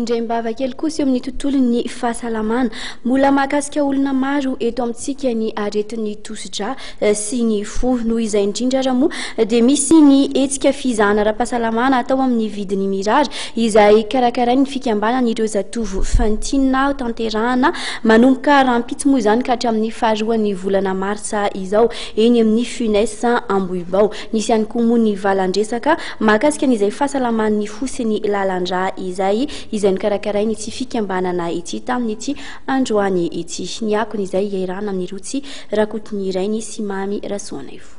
Indraim-bava kely kosa eo amin'ny tontolon'ny fahasalamana. Mbola mahakasika olona maro eto amintsika ny aretin'ny tosidra sy ny fo. Noho izay indrindra ara moa dia misy ny hetsika fizahana ara-pahasalamana atao amin'ny vidiny mirary izay karakarain'ny fikambanan'ireo zatovo Fantina tanterahana manomboka rahampitso moa izany ka hatramin'ny faharoan'ny volana martsa izao eny amin'ny Funes Ambohibao. Nisy ihany koa moa ny valan-dresaka mahakasika ny izay fahasalaman'ny fo sy ny lalan-drà izay, izay nokarakarain'ity fikambanana ity tamin'ity androany ity. Ny akony izay iarahana amin'i Rotsy Rakotonirainy sy Mamy Rasoanaivo.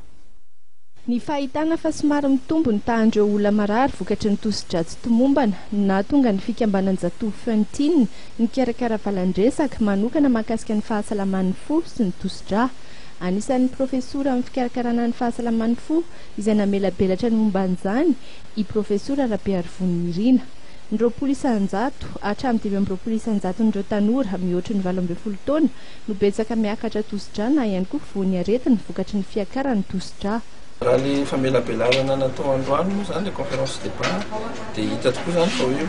Ny fahitana fa somary mitombo ny tahan'ireo olona marary vokatry ny tosi-drà tsy tomombana no nahatonga ny fikambanan-jatovo Fun-Teen nikarakara valan-dresaka manokana mahakasika ny fahasalaman'ny fo sy ny tosi-drà. Anisan'ny profesora amin'ny fikarakarana ny fahasalaman'ny fo izay namelabelatra ny momba an'izany i Profesora Rabearivony Nirina. Ny 20% hatramin'ny 25%n'ireo tanora mihoatry ny 18 taona no betsaka miakatra tosi-drà na ihany koa voan'ny aretina vokatry ny fiakaran'ny tosi-drà. Raha le famelabelarana natao androany moa zany, le conférence débat, dia hita tokoa zany fa hoe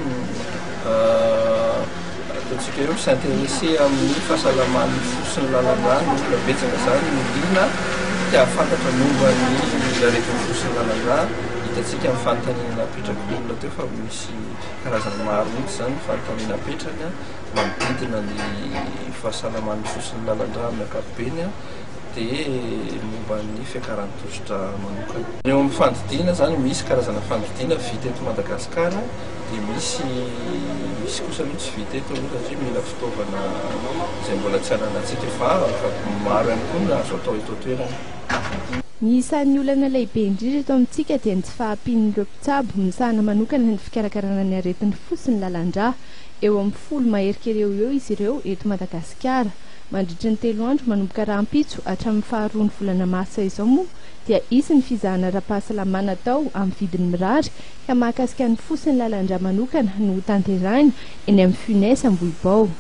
ataontsika hoe mi-s'intéresser amin'ny fahasalaman'ny fo sy ny lalan-drà ny olona. Betsaka zany ny liana te hahafantatra momba ny aretin'ny fo sy ny lalan-drà. Hitantsika amin'ny fanontaniana napetraky ny olona teo fa misy karazany maro mihitsy zany ny fanontaniana apetrany manodidina ny fahasalaman'ny fo sy ny lalan-drà amin'ny ankapobeny. dia momba ny fiakaran'ny tosidra manokana. Eo amin'ny fandidiana izany, misy karazana fandidiana vita eto Madagasikara, dia misy misy kosa aloha tsy vita eto aloha satria mila fitaovana izay mbola tsy ananantsika fa maro ihany koa ny azo atao eto an-toerana. Ny isan'ny olana lehibe indrindra eto amintsika dia ny tsy fahampian'ireo mpitsabo misahana manokana ny fikarakarana ny aretin'ny fo sy ny lalan-drà. Eo amin'ny 10 mahery kely eo ho eo izy ireo eto Madagasikara. Mandritry ny telo andro manomboka rahampitso hatramin'ny faharoa ny volana martsa izao moa dia hisy ny fizahana ara-pahasalamana atao amin'ny vidiny mirary ka mahakasika ny fo sy ny lalan-drà manokana no hotanterahina eny amin'ny Funes Ambohibao.